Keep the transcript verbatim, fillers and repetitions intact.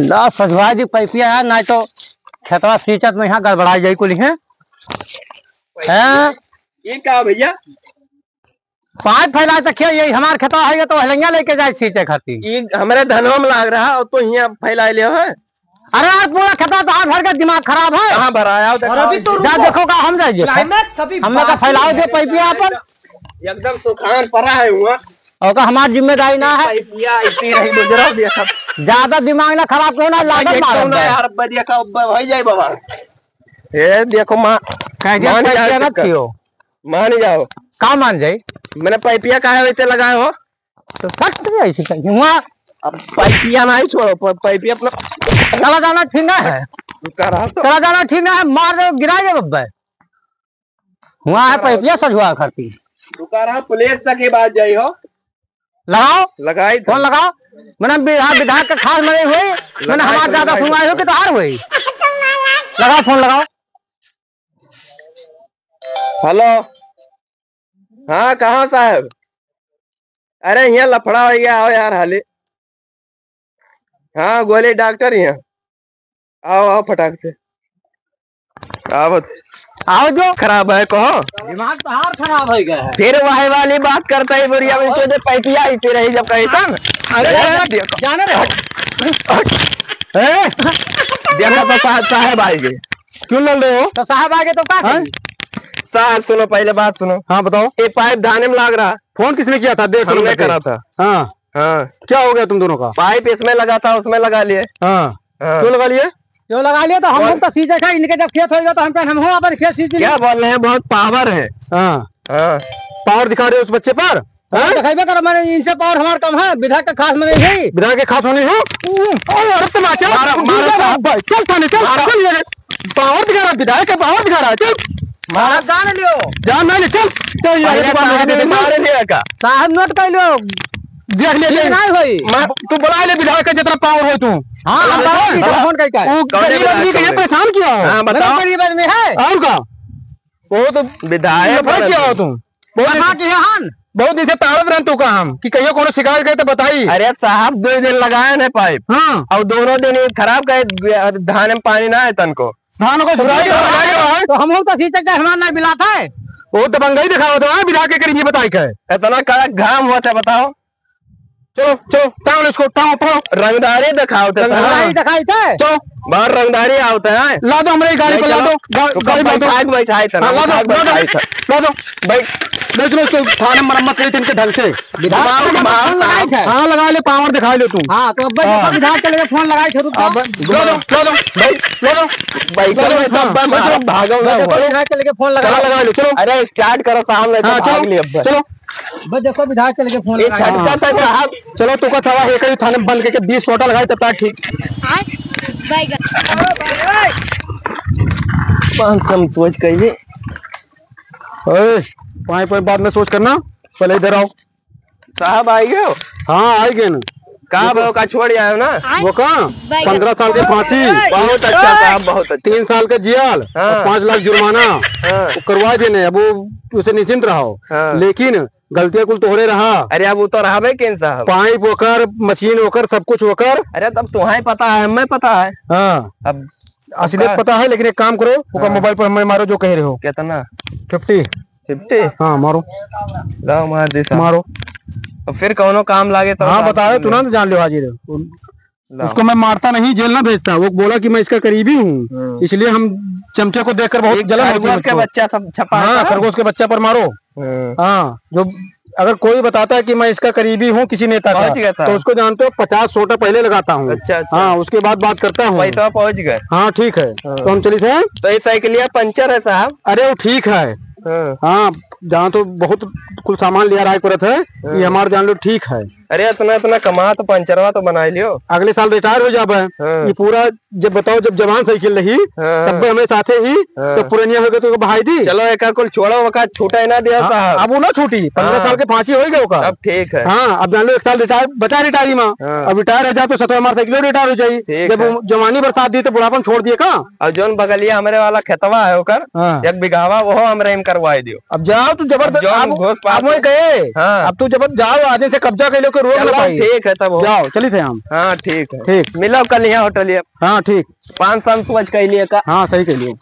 ला सजवाई दी पैपिया है, नाहीं तो खेतवा सींचत में यहाँ गड़बड़ा जाई कुल है। हैं? ये का भैया? पाइप फैलाए तो क्या, यही हमार खेतवा है, ये तो हलंगिया लेके जाए सींचे खातिर। ये हमरे धनवा में लाग रहा और तो हियाँ फैलाए ले है। अरे यार, पूरा खेतवा तो हाथ भर के दिमाग खराब है। कहाँ भराया हो, और अभी तो जा देखो का हम जाइए। Climax अभी हम लोग का बाकी फैलाओ है। दे पैपिया अपन। एकदम सुखान पड़ा है हुआ। और का हमार जिम्मेदारी ना है। पैपिया इतनी रही गुजरा दिया सब। ज्यादा दिमाग ना खराब करो ना, अब लागत ये मारत कौन है है। यार, अब देखा, अब भाई जाए बाबा। ए, देखो माँ, कह दिया मान पैसा जाओ ना इसका। थियो। मान जाओ। का मान जाई? मैंने पैपिया काहे वैसे लगाए हो? तो फट गया इसी का। हुआ। अब पैपिया नहीं छोड़ो, प-, पैपिया अपना चला जाना ठीक ना है। रुका रहा तो। चला जाना ठीक ना है, मार दो, गिरा दे बब्बे। हुआ है रुका रहा। पैपिया सजवा करती। रुका रहा, प्लेट तक ही बात जाई हो। लगाओ। लगाई तो। फोन लगाओ। मैंने विधा-, विधायक का खास मने हुई, मैंने लगाई हमार तो, ज्यादा लगाई सुनवाई तो। हो कि तो हार हुई। लगाओ, फोन लगाओ। हेलो, हाँ, कहाँ साहब? अरे, यहाँ लफड़ा हो गया, आओ यार, हाली। हाँ, गोली डॉक्टर यहाँ। आओ, आओ, फटाक से। आवत। आओ जो। खराब है, कहो। दिमाग तो हार खराब हो गया है। फिर वही वाली बात करता है, बुढ़िया में सोचे पैटिया ही रही जब कही तब। अरे, अरे, अरे, देखो। जाने दे। हट, हट। हैं? देखा तो साहब, साहब आएंगे। क्यों लड़ रहे हो? तो साहब आगे तो का हाँ? करी? साहब सुनो, पहले बात सुनो। हाँ, बताओ। ये पाइप धाने में लाग रहा। फोन किसने किया था? देख, तुम हमने देखे। करा था। हाँ। हाँ। क्या हो गया तुम दोनों का? पाइप इसमें लगा था, उसमें लगा लिए। हाँ। हाँ। क्यों लगा लिए? क्यों लगा लिए? तो हम और लोग तो सींचे थे, इनके जब खेत होइगा तो हम कहें, हम हो अपन खेत सींच लिए। क्या बोल रहे हैं? बहुत पावर है। हाँ। हाँ। पावर दिखा रहे हो उस बच्चे पर? हाँ? दिखाइबे कर, मैंने इनसे पावर हमार कम है, विधायक का खास मने ही। विधायक के खास मने हो? और अरे तमाचा, मारा, मारा, मारा। भाई, चल थाने, चल, मारा। चल यार। पावर दिखा रहा, विधायक का पावर दिखा रहा है, चल। मारा। जान लियो। जान ना ले, चल। चल यार, पहले दुकान में साहब दे दे, ने मार। मार लिया का? साहब नोट कर लो। देख ले, ठीक देख। नहीं होई। मार। तू बुला ले विधायक का जितना पावर हो तू। हाँ, बुला हम ले, बाबा बुला। जी को फोन करके आए। वो कौन है गरीब आदमी विधायक को ये कौन है? परेशान किया हो। हाँ, बताओ। गरीब आदमी है। और का? बहुत विधायक लफड़ा बनत किया हो है। तुम। बहुत हाँ, कि हन। बहुत दिन से ताड़त रहन तू का हम कि कहियो कोनो शिकायत करे तो बताई। अरे साहब, दो दिन लगाए ने पाइप। हाँ। और दोनों दिन ये खराब करे, धान में पानी ना है तनको। धान को झुराई तो हो, लगाई हो। तो हम लोग तो सींचे के हमार ना बिलात है। वो दबंगई दिखाओ तो, हाँ, विधायक के करीब ये बताई के। इतना कड़क घाम हुआ था, बताओ। चलो, चलो, टांग लो इसको, टांग पकड़ो। रंगदारी दिखाओ थे, रंगदारी साहब। दिखाई थे। चलो। बाहर रंगदारी आवता है। ला दो हमरे गाड़ी नहीं, पर, ला चलो। दो, गा-, रुको, गाड़ी पर दो। बैठा के बैठाए थे ना, हाँ, ला दो, बैठा के ला दो, बैठाए थे। ला दो। बैठ। ले चलो इसको थाने मरम्मत करी थे इनके ढंग से। विधायक दिमाग, को दिमाग फोन लगाई खराब। थे। हाँ, लगा ले, पावर दिखाई लो तुम। हाँ, तो अब भाई हाँ। देखो, विधायक के लगे फोन लगाई थे, रुको। अब ला दो, ला दो। भाई, ला दो। भाई, ला दो, चलो, हाँ, सब भाई, ला दो। मारा, भागो ना, भाई, देखो, भाई। विधायक के लगे फोन लगाई चलो, थे। लगा लो, चलो। अरे, स्टार्ट करो, सामने से चलो, भाग चलो, लिए अब। चलो। बस देखो, विधायक के लगे फोन ये लगाई। छटका था साहब। चलो, तू का थवा एक ही थाने बंद करके बीस फोटा लगाई, तब तक ठीक। आय, बैगन। पाँच सौ में सोच कइले। ओए, पाँच, पाँच बाद में सोच करना, पहले इधर आओ। साहब, आई गयो? हाँ, आई गए ना। का वो बा, का छोड़ आयो ना? वो का? बैगन। पन्द्रह साल के फांसी। बहुत अच्छा साहब, बहुत अच्छा। तीन साल के जेल हाँ। और पाँच लाख जुर्माना। हाँ। वो करवा देने, अब वो उसे निश्चिंत रहो। हाँ। लेकिन गलतियाँ कुल तोहरे रहा। अरे, अब वो तो रहबे केन साहब। पाइप ओकर, मशीन ओकर, सब कुछ ओकर। अरे, तब तुम्हें पता है, हमें पता है। हाँ। अब असलियत का? पता है, लेकिन एक काम करो, ओकर हाँ। मोबाइल पर हमें मारो जो कह रहे हो। कितना? फिफ्टी। फिफ्टी? हाँ, मारो। लाओ, मार दे साहब। मारो। अब फिर कौनो काम लागे तो हाँ, साहब बताओ, तुरंत जान लो हाजिर है। लाओ। उसको मैं मारता नहीं, जेल ना भेजता। वो बोला कि मैं इसका करीबी हूँ, हाँ। इसलिए हम चमचे को देखकर बहुत एक जलन होती है खरगोश के मुझको। बच्चा सब छपा हाँ, था। खरगोश के बच्चा पर मारो। हाँ। हाँ, जो अगर कोई बताता है कि मैं इसका करीबी हूँ किसी नेता का, पहुंच गया साहब। तो उसको जानते हो, पचास सोटा पहले लगाता हूँ। अच्छा, अच्छा। हाँ, उसके बाद बात करता हूँ। भाई, तो पहुंच गए। हाँ, ठीक है। हाँ। तो हम चली थे। तो ये साइकिलिया पंचर है साहब। अरे, वो ठीक है। हाँ। हाँ, जहाँ तो बहुत कुल सामान लिया रहा है, करत है, हाँ। ये हमार जान लो ठीक है। अरे, इतना, इतना कमा तो पंचरवा तो बनाई लियो। अगले साल रिटायर हो जाबे। हाँ। ये पूरा जब बताओ, जब जवान साइकिल रही, हाँ। तब भी हमें साथे ही, हाँ। तब पुरनिया हो गए तो बहाई दी। चलो, एका कुल छोड़ो, ओका छूटे ना दिया हाँ, साहब। अब वो ना छूटी, पन्द्रह हाँ। साल के फांसी हो गए ओका। अब ठीक है। हाँ, अब जान लो एक साल रिटायर, बचा रिटायरी में। हाँ। अब रिटायर हो जाए तो सतवा मार्च तक रिटायर हो जाई। ठीक जब है। वो जवानी बरसात दी तो बुढ़ापन छोड़ दिए का? और जौन बगलिया हमरे वाला खेतवा है ओकर, हाँ। एक बिघावा वो हमरे में करवाई दियो। अब जाओ तू जबरदस्त, अब जौन अब, घोष पात अब वही कहे, हाँ। अब तू जबर जाओ, आज से कब्जा कर लो, तो रोक ना चलो, पाई। ठीक है तब हो। जाओ, चलित है हम। हाँ, ठीक है। ठीक। मिलो कल यहाँ होटल ये। हाँ, ठीक। पाँच सौ में सोच के लिए का। हाँ, सही के लिए।